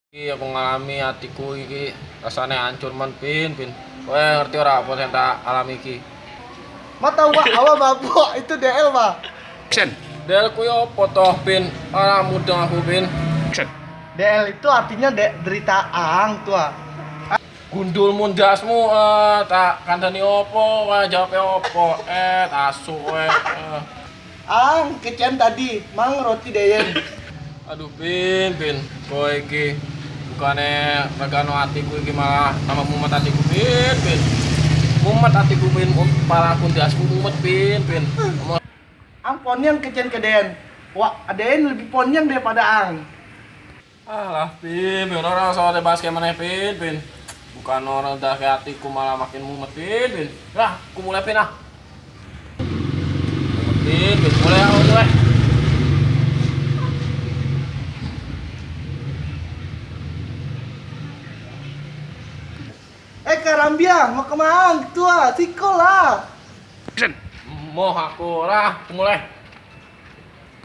Iki aku ngalami atiku iki rasane hancur men Pin, Pin. Kowe ngerti ora apa sing tak alami iki? Ma tahu Pak, awak mabuk itu DL, Pak. Action. DL kuwi apa toh, Pin? Ora mudeng aku, Pin. Action. DL itu artinya derita ang tua. Gundul mundasmu tak kandhani opo, kowe jawabe opo? Asu kowe. Ang kecian tadi, mang roti deyen. Aduh, Pin, Pin. Kowe iki bukane regano atiku iki malah tambah mumet atiku, Pin, Pin. Mumet atiku, Pin. Parah aku ndasmu mumet, Pin, Pin. Ang ponyang kecian ke deyen. Wah, deyen lebih ponyang daripada ang. Alah, Pin, Pin. Ora usah dibahas kayak meneh, Pin, Pin. Bukan orang udah kayak hatiku malah makin mumet, Pin, Pin. Lah, aku mulai, Pin, ah. Mumet, Pin, Pin. Mulai, aku mulai. Karambia, mau kemana? Tua, siko lah. Action. Moh aku, lah, aku mulai.